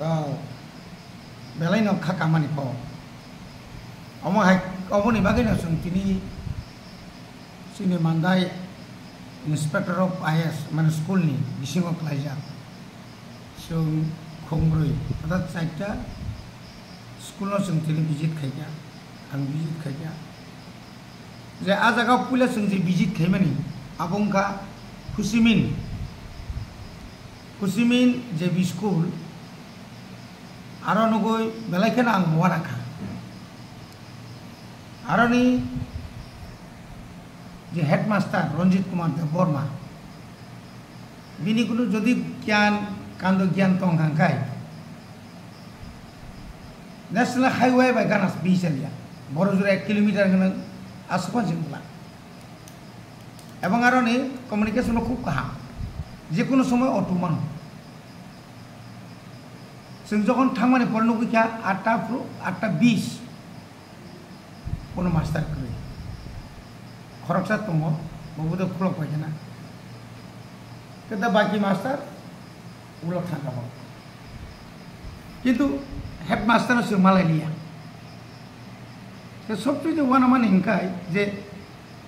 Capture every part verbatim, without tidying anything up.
Oh, belai no kha kamani pho. Omo hai, oboni bagwi no chwng tini chini mandai Inspector of I A S, mane school ni bisingo klaijak. Chwng khongrwi, orthat chaita school no chwng tini visit khaikha, ang visit khaikha. Je a jaga puila chwng je visit khaimani, abo wngkha Khusimin, Khusimin J B school, aro nugwi belai kheno ang uanakha. Aroni je headmaster Ranjit Kumar Debbarma, bini kunu jodi gyan, kando gyan tong kha khai, National Highway bai gana bisalia, boro jora ek kilometer gwnang aswk jingla. Ebong aroni communication no khub kaham, je kunu somoy auto mano. Chwng jokhon thangmani pore nugwi kha atta phru, atta bis. Kono master kwrwi. Khoroksa tongo, bo bodo khulok pai khana. Khe da baki master ulo thangkha bo. Kintu headmaster no chwng malai liya. Te sobchai je uanamani hwnkhai je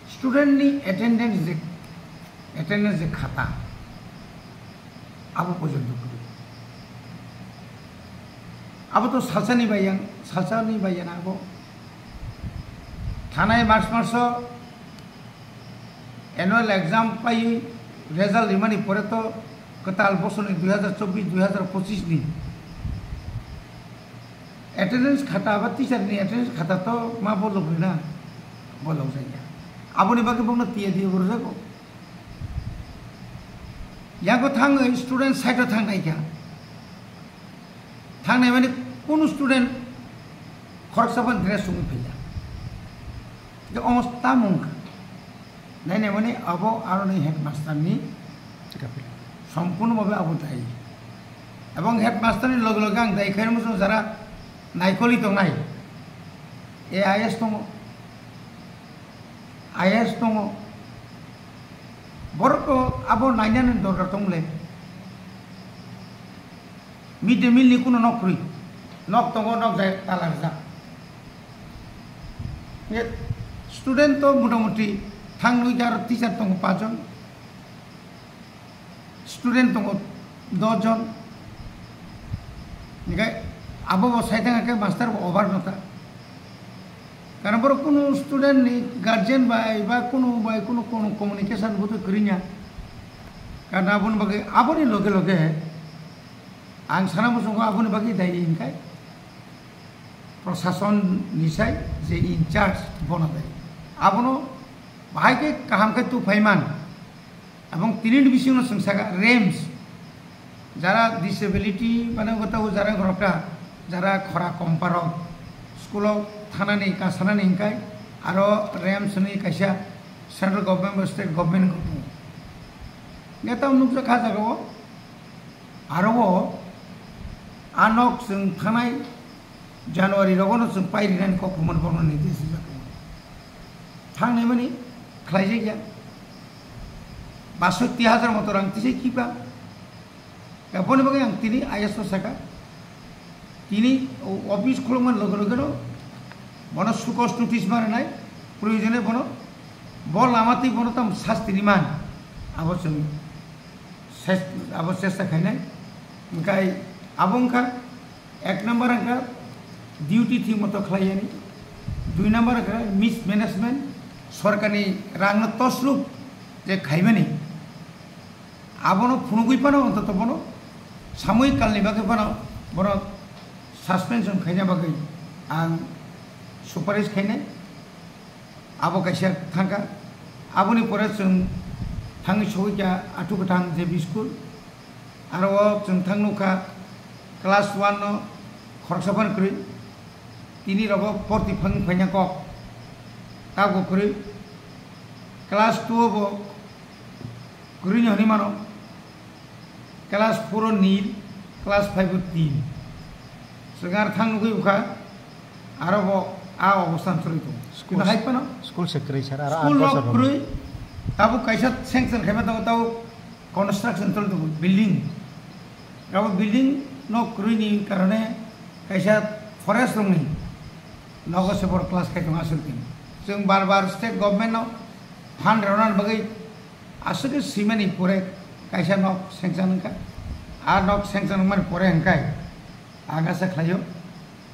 student ni attendance je, attendance je khata, abo porjonto kwrwi. Abo to salsani bai yang, salsani bai yana abo. Thanai March maso annual exam pai result rimani pore to kwtal bosorni dui hazar chobbish dui hazar pochis ni attendance khata ba teacher ni attendance khata to ma bolok rina bolok jaya. Aboni bagwi bokno tiya diya borok jago. Yago thangwi student side o thang naikha. Thangnai mani kunu student khoroksa phan dress chumui phaiya. Je omo tamo wngkha. Nainai mani abo aroni headmaster ni sompurno bhabe abo dayi. Ebong headmaster ni loge loge ang dayi khairokmo chwng jara naikoli tongnai. A I S tongo. I A S tongo. Borok to abo nainani dorkar tongmole. Mid day meal ni kuno nok kwrwi. Nok tongo, nok jai tala rijak. Ye student to motamuti thang nwi jar teacher tongo pajon. Student tongo dos jon. Hinkhe abo bo sai thang khe master bo over no ta. Karon borok kunu student ni guardian bai ba kunu bai kunu, kunu communication bo to kwrwngya. Karon aboni bagwi aboni loge loge ang sana muchungo aboni bagwi dayi hinkhe prosason ni sai je in charge bono dayi. Abono bahai khe kaham khe tuphaiman. Ebong tini ni bisingo chwng saka ramps, jara disability mane gotao jara gorokta, jara khora komparok, school o thanani kasanani hinkai, aro ramps ni kaisa central government ba state government ni tongo. Neta nukjak kha jaga o, aro o anok chwng thanai January rogono chwng pai rinani kok phumani borokno nini twi swijak tongo. Thangnai mani khlaijakya. Basotti hajar moto rang tisai kiba. Aboni bagwi ang tini I A S no saka. Tini o office khulukmani loge loge no bono sukos notice ma rwnai. Proyojone bono bo lama twi bono tam sasti rimani. Abo chwng ses-, abo chesta khainai. Hwnkhe abo wngkha Ek number wngkha duty thik moto khlaiyani, dui number wngkha mismanagement, sorkarni rangno tosruk je khaimani, abono phunugwi phano ontoto bono samoyik kalni bagwi phano bono suspension khaina bagwi ang suparis khainai. Abo kaisa thangkha. Aboni pore chwng thangwi sogwi kha Athukwthang J B school. Aro o chwng thang nukha class one no khoroksa phano kwrwi. Tini rogo porti phang phaina kok. Tabuk kwrwi. Class two o bo kwrwini hwnwi mano. Class four o nil, class five o tin. Swkang thang nugwi bwkha, aro bo a obostan chwrwi tongo. School Kino hai phano school se kwrwi sir, aro school aat rok bosor kwrwi, tabuk kaisa sanction khaima tongo, tabuk construction chwrwi tongo, building. Abo building nok kwrwini karone kaisa forest rokni nogo se bor class khai tongo aswk din. Chwng bar bar state government no fund rwnani bagwi aswk khe swimani pore kaisa nok sanction wngkha. A nok sanction wngmani pore hwnkhai ang asa khlaio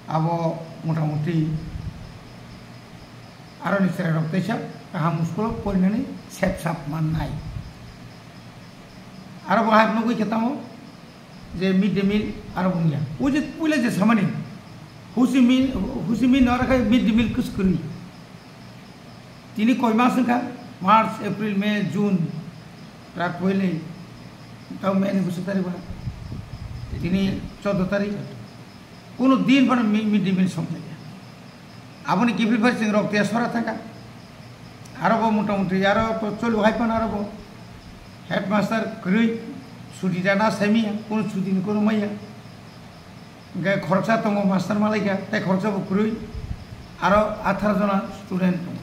abo motamuti aroni cherai rok teisa kaham school o porinani sep sap mannai. Aro bo hai nugwi khe tamo je mid day meal aro bo wngya. O je puila je samani husi meal, husi meal no rakha mid day meal kus kwrwi. Tini koi mas wngkha, March, April, May, June, prak koilai, tao May ni bwswk tarik ba? Tini chordo tarik. Kuno din phano mi-, mid day meal song jaya. Aboni kiphil phai chwng rok tia sora thangkha. Aro bo motamuti aro to choli hai phano aro bo headmaster kwrwi, chuti dana saimiya, kuno chuti ni kuno maya. Hingke khoroksa tongo master malaikha, tei khoroksa bo kwrwi, aro atharo jona student tongo.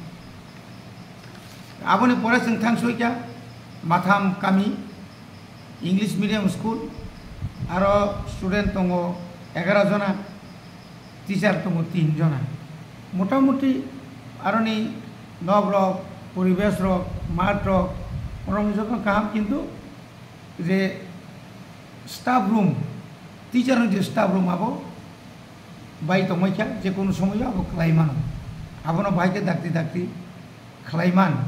Aboni pore chwng thang soikha Matham kami English medium school, aro student tongo egaroh jona, teacher tongo tin jona. Motamuti aroni nok rok, poribesh rok, math rok, oroni joto kaham, kintu je staff room, teacher ni je staff room abo bai tongmai kha, je kono somoyo abo khlai mano. Abono bahai khe dakti dakti khlai man.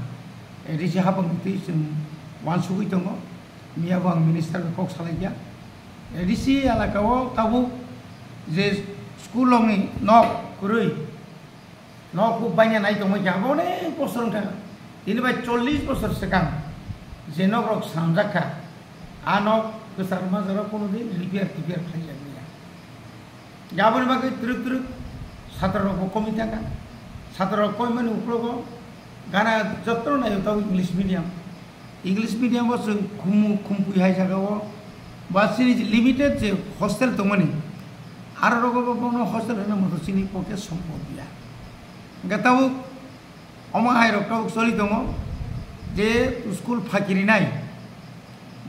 A D C hapang twi chwng uansugwi tongo. Miya bo ang minister bai kok salai kha. A D C elaka o tabuk je school rokni nok kwrwi, nok huk baina nai tongmai kha, abo onek bosor wngkha. Tini bai chollish bosor swkang je nok rok swnamjak kha, a nok kwchar majaro kono din repair tipair khlai ya manya. Aboni bagwi twrwk twrwk satro rok bo komwi thangkha. Satro rok koimani uklogo gana jotto naio tabuk English medium. English medium o chwng khum-, khumpui hai jaga o ba chini je limited je hostel tongmani, aro rogo bo bono hostel hwnna moto chini pokhe sombhob ya. Hwnkhe tabuk omo hai rok tabuk choli tongo je school phakirinai,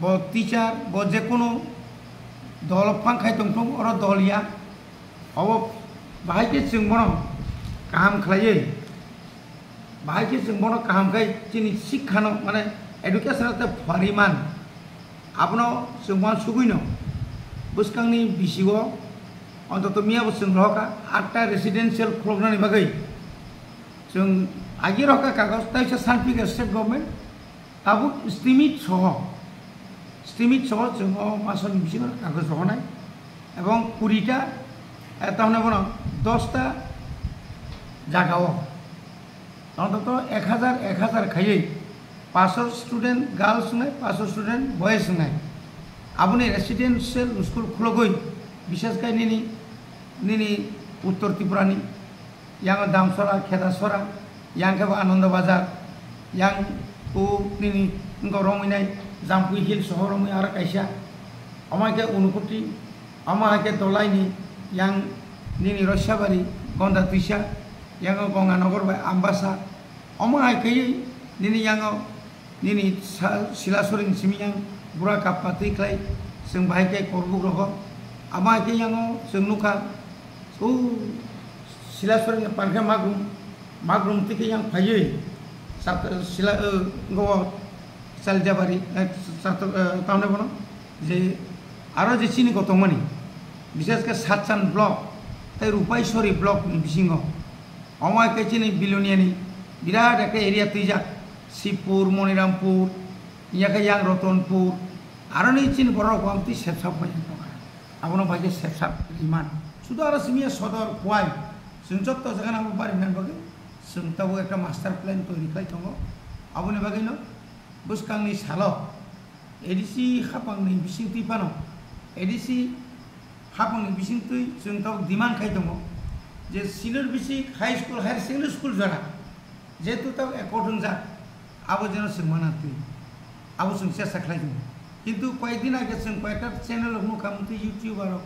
bo teacher, bo jekono dol phang khai tongthung, oro dol ya. Obo bahai khe chwng bono kaham khlaiwi, bahai khe chwng bono kaham khai chini sikha no, mane education o tei phariman, abono chwng uansugwi no bwskangni bisio ontoto miya bo chwng rohorkha atta residential khuloknani bagwi. Chwng agi rohorkha kagoj, taisa sanpikha state government, tabuk estimate soho, estimate soho chwng o masoni bisingo kagoj rohornai, ebong kurita, eh, tamni bono dosta jaga o, ontoto ek hajar, ek hajar khaiwi, paso student girls wngnai, paso student boys wngnai. Aboni residential school khulogwi, bishesh khai nini, nini Uttor Tripura ni, yang Damsora, Khedasora, yang khe bo Ananda Bazar, yang o nini wngkha romwi nai Jampui Hill soho romwi aro kaisa, omo hai khe Unukoti, omo hai khe Dolai ni yang nini Roisabari, Gonda Twisa, yang o Gonganagar bai Ambasa, omo hai khe nini yang o nini sa-, Silasori ni simi yang bura kappa twi khlai chwng bahai khe korbuk rogo. Abo hai khe yang o chwng nukha, o Silasori ni pankhe magrum, magrum twi khe yang phaiwi sat-, sila, o, go Chaljabari, eh, sat-, eh, tamne bono je aro je chini go tongmani, bishesh khe Satchan block tei Rupaisori block ni bisingo. Omo hai khe chini Biloniani birat ekta area twijak, Sibpur, Monirampur, iya khe yang Rotonpur, aroni chini borok rok bo amtwi sepsap bai tongkha. Abono bai khe sepsap riman. Sudo aro simi ya Sodor, Khowai, chwng jotto jaga nang bo bari nan bagwi chwng tabuk ekta master plan toiri khlai tongo. Aboni bagwino bwskangni salo A D C hapangni bisingtwi phano, A D C hapangni bisingtwi chwng tabuk demand khai tongo je senior bisi high school, higher secondary school jora jehetu tabuk accord wngjak, abo jeno chwng mana twi, abo chwng chesta khlai tongo. Kintu koyekdin age chwng koyekta channel rok nukha, mungtwi YouTuber rok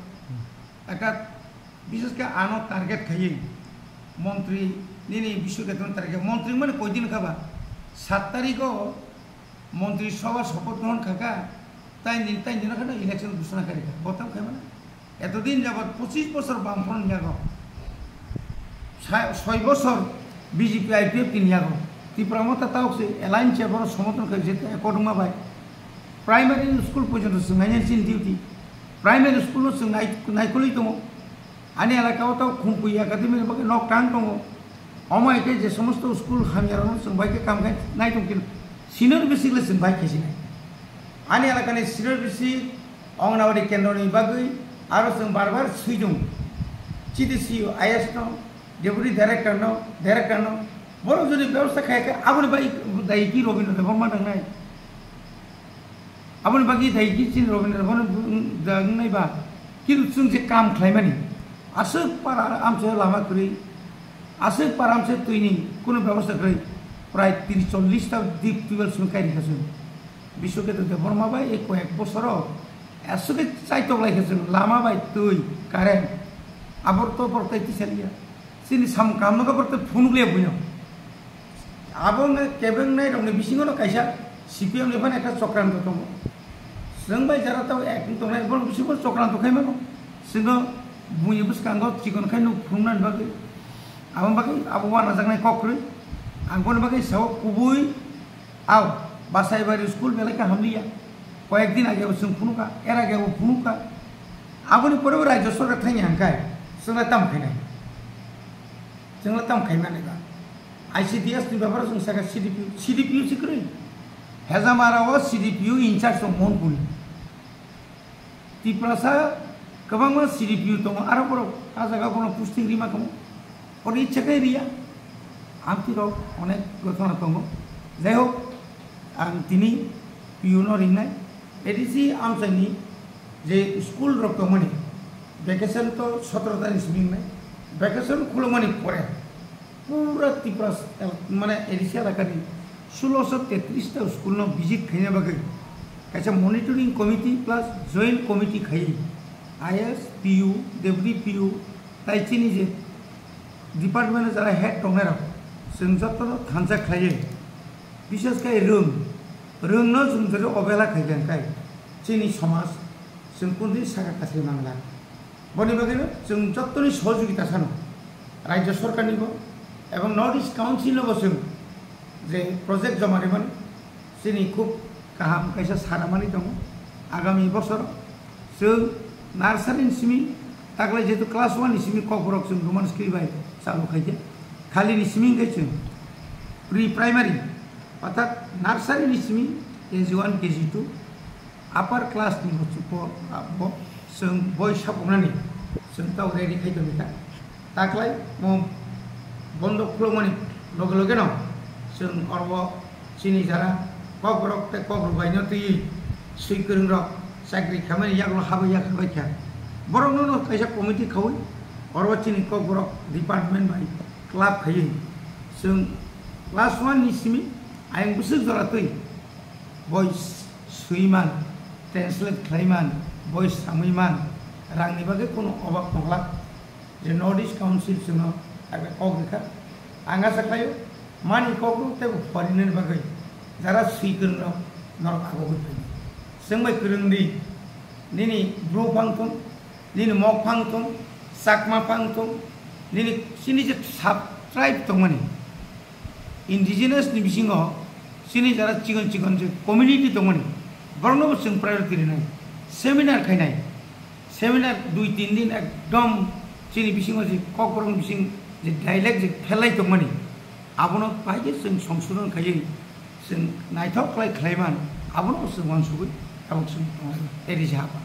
ekta bishesh khe ano target khaiwi montri nini bisingtwi target, montri mani koyekdin kha ba, sat tarikh o Montri Sabha shopoth grohon kha kha, tai din, tai din kha election ghosona kha rikha. Bo tamo khai mano? Etodin jabat pochis bosor Bamfront yago, sa-, soi bosor B J P I P F T ni yago. Tipra Motha tauk se alliance borok somoton khai jete accord wngma bai. Primary school porjonto chwng nainani chini duty. Primary school no chwng nai-, naikolwi tongo. Ani elaka o tauk Khumpui Academy ni bagwi nok tang tongo. Omo hai khe je somosto school hamya rokno chwng bai khe kam khai nai tong khe senior basic le chwng bai khe sinai. Ani elaka ni senior basic Anganwadi kendro ni bagwi aro chwng bar bar swijong C D C O, I S no, deputy director no, director no, borok jodi bebosta khai khe aboni bai daiki Robindra Debbarma nangnai. Aboni bagwi daiki chini Robindra Debbarma nangnai ba, kintu chwng je kam khlaimani, aswk para amchai lama kwrwi, aswk para amchai twini kuno bebosta kwrwi, prai tris chollish ta deep tubewell chwng kai rikha chwng. Biswaketro Debbarma bai ei koyek bosoro aswk khe chaitok lai khe chwng lama bai twi, current, abor to borok tai tisaliya. Chini samung kaham no borok tai phunukliya buino. Abo wngkha kebeng nai rokni bisingo no kaisa C P M ni phano ekta chokranto tongo. Chwng bai jara tabo ek wng tongnai borok bisingo chokranto khai mano. Chwngno buini bwskango chikon khai nuk phunuknani bagwi. Aboni bagwi abo wanajaknai kok kwrwi. Ang boni bagwi sao kubui. Ao, Basaibari school belai khe hamliya. Koyek din age bo chwng phunukha, er age bo phunukha. Aboni pore bo Rajya Sarkar thangya hwnkhai, chwngno tamo khainai? Chwngno tamo khaimani ba? I C D S ni beparo chwng sakha C D P O, C D P O se kwrwi. Hejamara o C D P O in charge tong Mohanpuri. Tiprasa kwbangma C D P O tongo, aro borok ah jaga bono posting rima tongo. Oro icha khe riya. Amtwi rok onek gotona tongo. Jai hok, ang tini P O no ringnai. A D C amchaini je school rok tongmani, vacation to sotoro tarikh simi wngnai. Vacation khulumani pore pura Tripura el-, mane A D C elakani sulosho tetris ta school no visit khaina bagwi kaisa monitoring committee plus joint committee khai I S, P U, deputy P U, tai chini je department o jara head tongnai rok, chwng jotono thansa khlaiwi, bishes khai rwng, rwngno chwng jora obela khai khe, khai chini somaj chwng kundui saka kasai mangla. Boni bagwino chwng jottoni sohojogita sano, Rajya Sorkarnibo ebong North East Council nobo chwng je project joma rimani, chini khub kaham kaisa sanamani tongo. Agami bosoro chwng nursery ni simi taklai jehetu class one ni simi Kokborok chwng Roman script bai chalu khaikhe, khali ni simi hwnkhe chwng pre primary, orthat nursery ni simi K G one, K G two, upper class ni bo chupo, abo chwng boi sapoknani chwng tabuk ready khai tongkha. Taklai mo bondo khulukmani loge loge no chwng oro chini jara Kokborok tei Kokborok bai no twi swi kwrwng rok chakri khamani yagulo habwi yak kha bai kha. Borok no no kaisa committee khawi oro chini Kokborok department bai club khaiwi chwng class one ni simi ayang bwswk jora twi boi swiman, translate khlaiman, boi samwiman, rangni bagwi kunu obab tongla. Je North East Council chwngno abo kok rikha. Ang asa khlaio, mani kokno teibo phorinani bagwi jara swi kwrwngno norok agogwi phaidi. Chwng bai kwrwng di, nini Bru phang thung, nini Mok phang thung, Chakma phang thung, nini chini je sub tribe tongmani, indigenous ni bisingo chini jara chikon chikon je community tongmani, borokno bo chwng priority rinai, seminar khainai, seminar dui tin din ekdom chini bisingo je Kokborok bising je dialect je phelai tongmani, abono pai khe chwng songsodon khaiwi chwng naithok khlai khlaiman, abono bo chwng uansugwi tabuk chwng tonglai, tei rija haba.